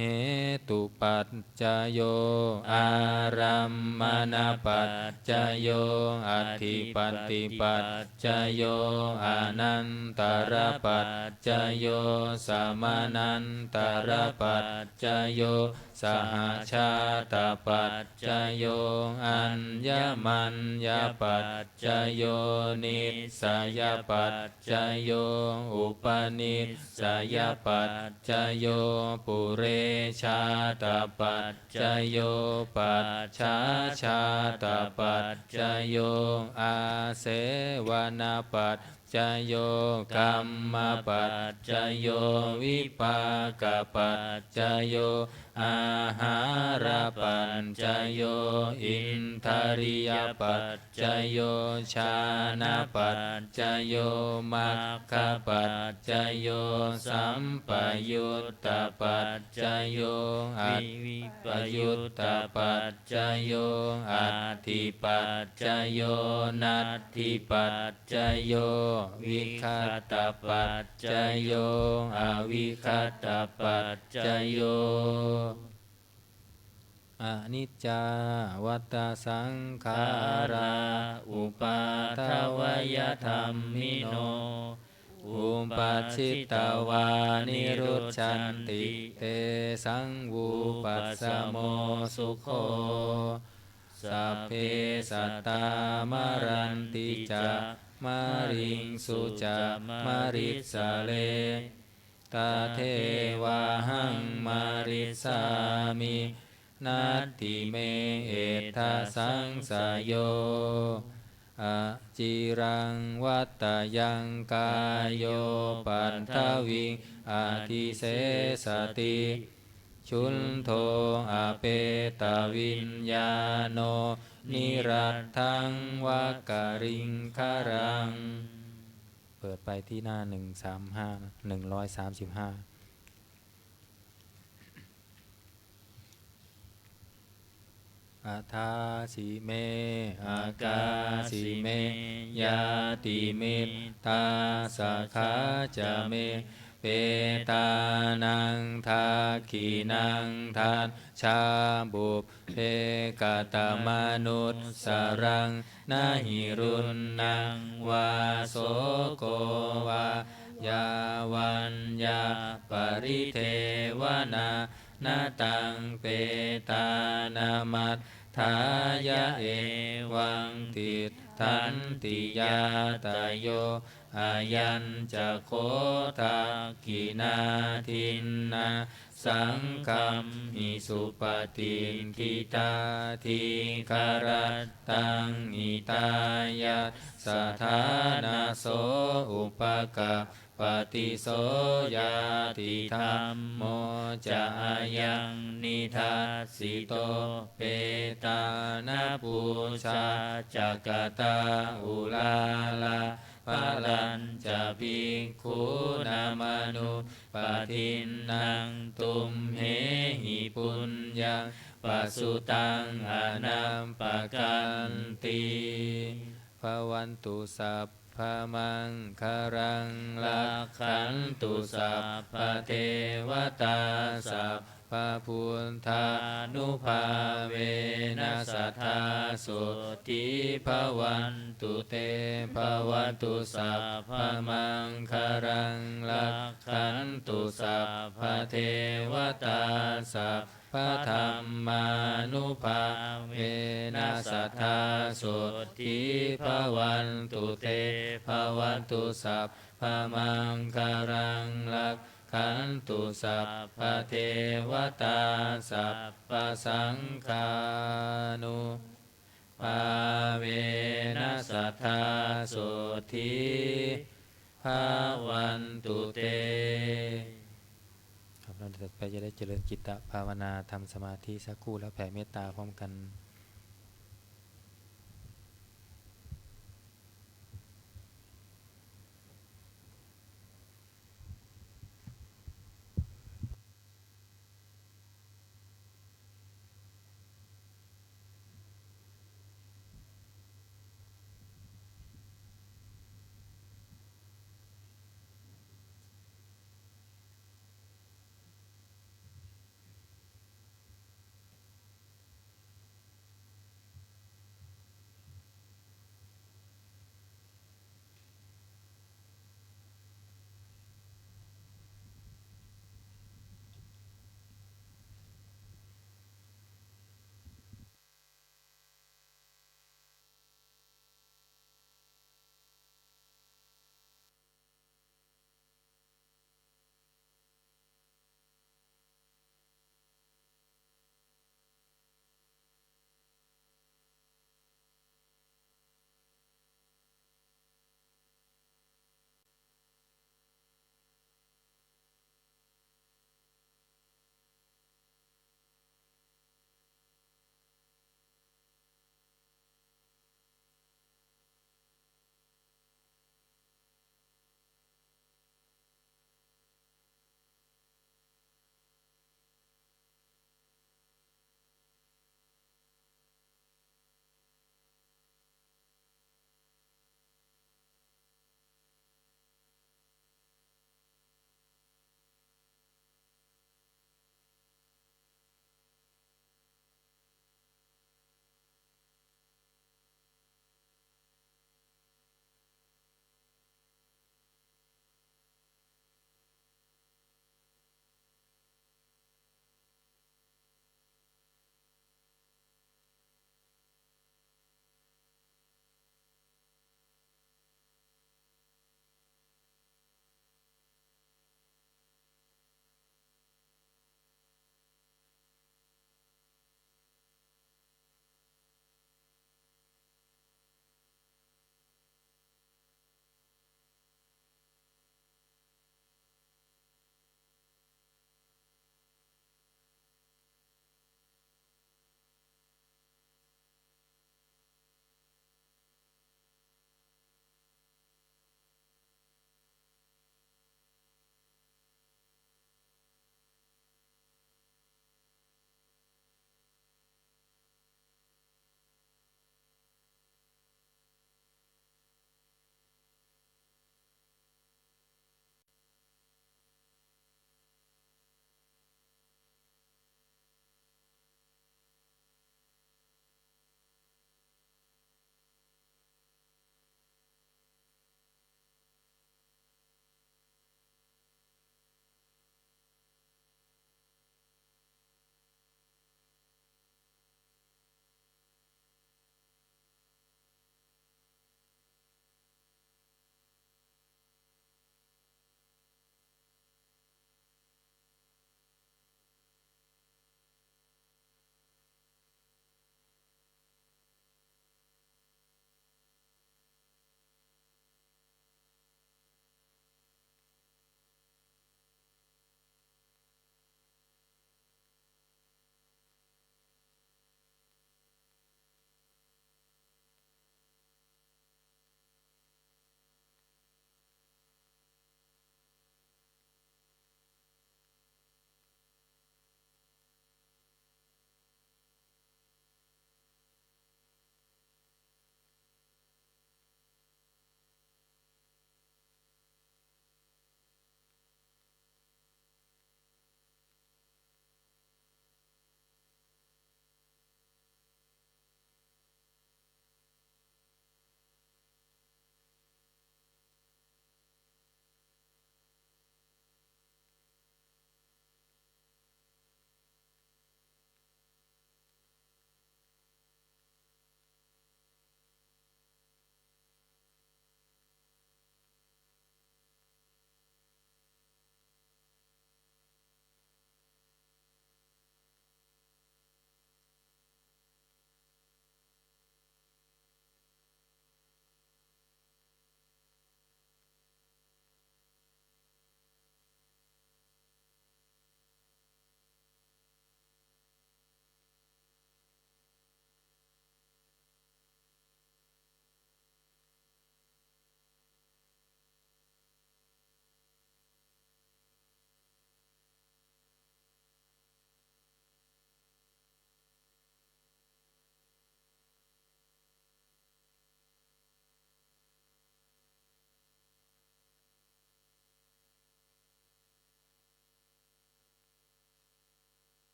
Hetupaccayo, ārammaṇapaccayo, adhipatipaccayo, anantarapaccayo, samanantarapaccayo, sahajātapaccayo, aññamaññapaccayo, nissayapaccayo, upanissayapaccayo, purejātapaccayo, pacchājātapaccayo, āsevanapaccayo, paccayo, kammapaccayo, vipākapaccayo, āhārapaccayo, indriyapaccayo, jhānapaccayo, maggapaccayo, sampayuttapaccayo, vippayuttapaccayo, atthipaccayo, natthipaccayo, vigatapaccayo, avigatapaccayo. Aniccā vata saṅkhārā, uppādavayadhammino, uppajjitvā nirujjhanti, tesaṃ vūpasamo sukho. Sabbe sattā maranti ca, mariṃsu ca marissare, tathevāhaṃ marissāmi, natthi me ettha saṃsayo. Aciraṃ vata yaṃ kāyo paṭhaviṃ adhisessati, chuddho apetaviññāṇo, niratthaṃva kaliṅgaraṃ. เปิดไปที่หน้า หนึ่งสามห้า หนึ่งร้อยสามสิบห้า Adāsi me akāsi me, ñātimittā sakhā ca me, petānaṃ dakkhiṇaṃ dajjā, pubbe katamanussaraṃ. Na hi ruṇṇaṃ vā soko vā, yā vaññā paridevanā, na taṃ petānamatthāya, evaṃ tiṭṭhanti ñātayo. Ayañca kho dakkhiṇā dinnā, saṅghamhi supatiṭṭhitā, dīgharattaṃ hitāyassa, ṭhānaso upakappati. So ñātidhammo ca ayaṃ nidassito, petāna pūjā ca katā uḷārā, balañca bhikkhūnamanuppadinnaṃ, tumhehi puññaṃ pasutaṃ anappakanti. Bhavatu sabbamaṅgalaṃ, rakkhantu sabbadevatā, sabbabuddhānubhāvena, sadā sotthī bhavantu te. Bhavatu sabbamaṅgalaṃ, rakkhantu sabbadevatā, sabbadhammānubhāvena, sadā sotthī bhavantu te. Bhavatu sabbamaṅgalaṃ, rakkhantu sabbadevatā, sabbasaṅghānubhāvena, sadā sotthī bhavantu te. ครับ ลำดับต่อไปจะได้เจริญจิตตภาวนา ทำสมาธิสักครู่แล้วแผ่เมตตาพร้อมกัน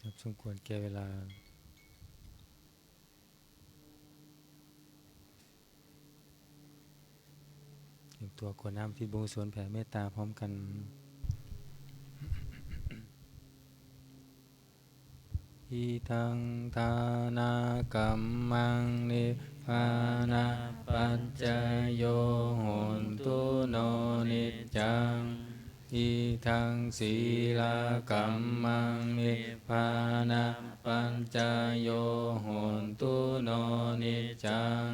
ครับ สมควรแก่เวลา เตรียมตัวกรวดน้ำอุทิศบุญกุศลแผ่เมตตาพร้อมกัน Idaṃ dānakammaṃ nibbānapaccayo hotu no niccaṃ. Idaṃ sīlakammaṃ nibbānapaccayo hotu no niccaṃ.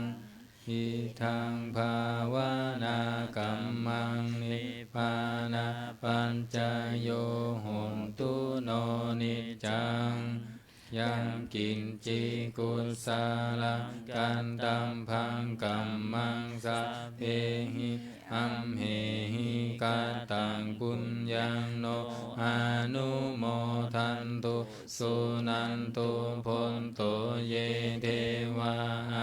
Idaṃ bhāvanākammaṃ nibbānapaccayo hotu no niccaṃ. Yaṃ kiñci kusalaṃ kattabbaṃ kammaṃ sabbehi amhehi kataṃ puññaṃ no anumodantu suṇantu bhonto ye devā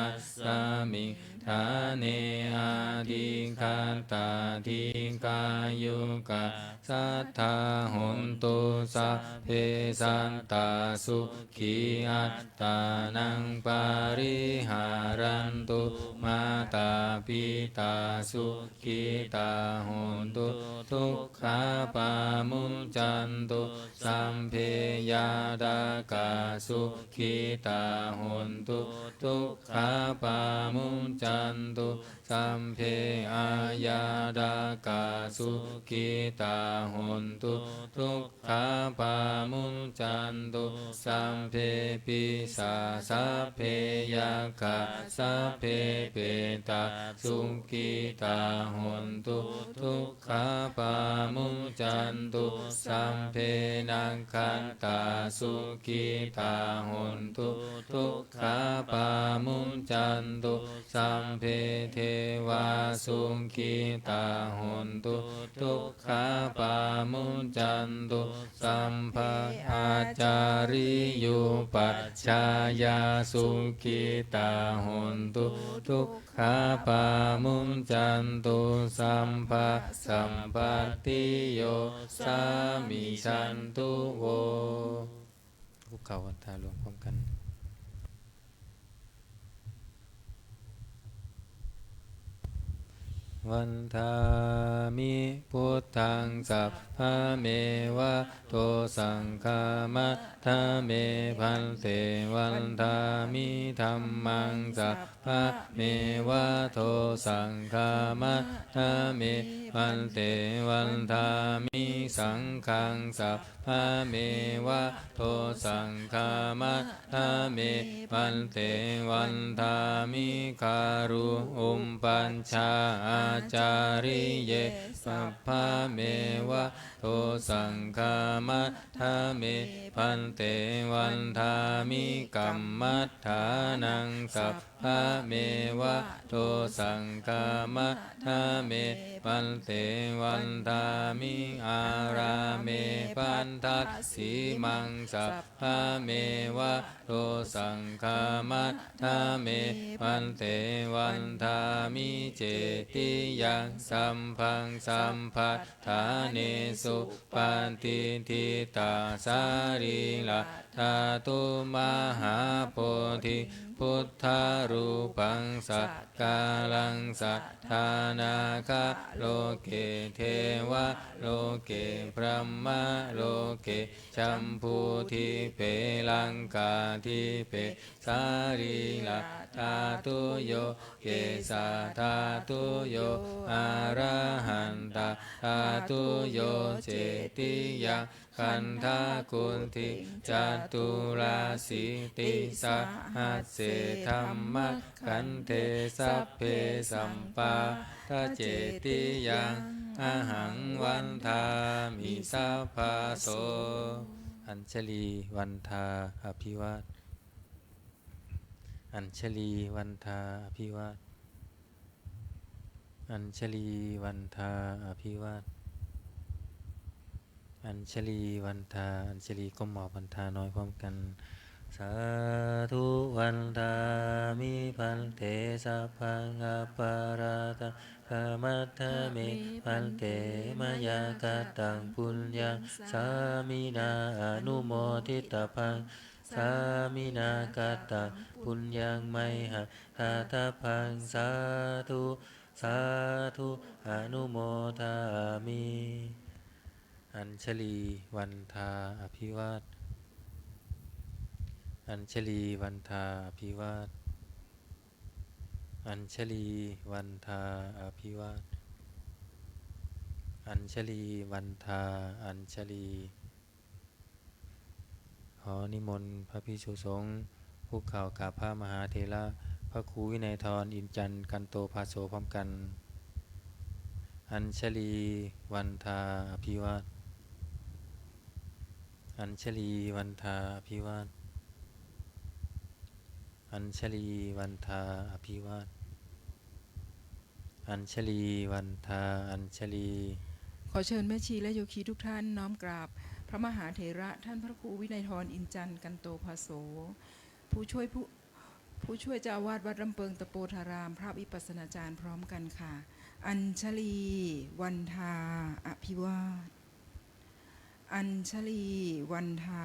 asmiṃ ṭhāne adhigatā dīghāyukā sadā hontu sabbe sattā sukhī attānaṃ pariharantu mātā pitā sukhitā hontu dukkhā pamuccantu sabbe ñātakā sukhitā hontu dukkhā pamuccantu sabbe añātakā sukhitā hontu dukkhā pamuccantu sabbe pisā sabbe yakkhā sabbe petā sukhitā hontu dukkhā pamuccantu sabbe nakkhattā sukhitā hontu dukkhā pamuccantu sabbe devā sukhitā hontu dukkhā pamuccantu sabbe ācariyupajjhāyā sukhitā hontu dukkhā pamuccantu sabbe sampattiyo samijjhantu vo. คุกเข่าวันทาหลวงพร้อมกัน Vandāmi buddhaṃ sabbameva dosaṃ khamatha me bhante. Vandāmi dhammaṃ sabbameva dosaṃ khamatha me bhante. Vandāmi saṅghaṃ sabbameva dosaṃ khamatha me bhante. Vandāmi guru upajjhāyācariye sabbameva dosaṃ khamatha me bhante. Vandāmi kammaṭṭhānaṃ sabbameva dosaṃ khamatha me bhante. Vandāmi ārāme bhaddasīmaṃ sabbameva dosaṃ khamatha me bhante. Vandāmi cetiyaṃ sabbaṃ sabbaṭṭhānesu patiṭṭhitā sarīradhātu mahābodhiṃ buddharūpaṃ sakalaṃ sadā nāgaloke devaloke brahmaloke jambudīpe laṅkādīpe sarīradhātuyo kesādhātuyo arahatadhātuyo cetiyaṃ gandhakuṭi caturāsītisahasсе dhammakkhandhe sabbe sampādacetiyaṃ ahaṃ vandāmi sabbaso. Añjalī vandā abhivā Añjalī vandā abhivā Añjalī vandā abhivā Añjalī vandā Añjalī ก้มหมอบวันทาน้อยพร้อมกัน Sādhu vandāmi bhante, sabbaṃ aparādhaṃ khamatha me bhante, mayā kataṃ puññaṃ sāminā anumoditabbaṃ, sāminā kataṃ puññaṃ mayhaṃ dātabbaṃ, sādhu sādhu anumodāmi. Añjalī vandā abhivād. Añjalī vandā abhivād. Añjalī vandā abhivād. Añjalī vandā añjalī. ขอนิมนต์พระภิกษุสงฆ์คุกเข่ากราบพระมหาเถระ พระครูวินัยธร อินทร์จันทร์ กันโตภาโส พร้อมกัน Añjalī vandā abhivād. Añjalī vandā abhivād. Añjalī vandā abhivād. Añjalī vandā añjalī. ขอเชิญแม่ชีและโยคีทุกท่านน้อมกราบพระมหาเถระท่านพระครูวินัยธร อินทร์จันทร์ กันโตภาโส ผู้ช่วยผู้ ผู้ช่วยเจ้าอาวาสวัดลำเปิงตะโปธาราม พระวิปัสสนาจารย์พร้อมกันค่ะ Añjalī vandā abhivād. Añjalī vandā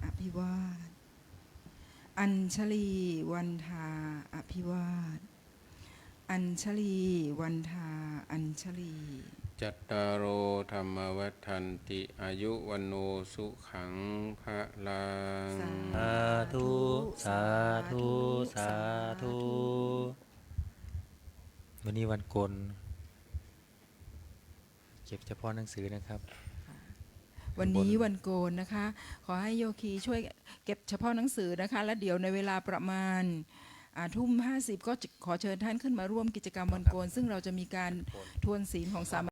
abhivād. Añjalī vandā abhivād. Añjalī vandā añjalī. Cattāro dhammā vaḍḍhanti, āyu vaṇṇo sukhaṃ balaṃ. Sādhu, sādhu, sādhu. วันนี้วันโกน เก็บเฉพาะหนังสือนะครับ วันนี้วันโกนนะคะ ขอให้โยคีช่วยเก็บเฉพาะหนังสือนะคะ แล้วเดี๋ยวในเวลาประมาณ อ่า ทุ่มห้าสิบ ก็จะขอเชิญท่านขึ้นมาร่วมกิจกรรมวันโกน ซึ่งเราจะมีการทวนศีลของสาม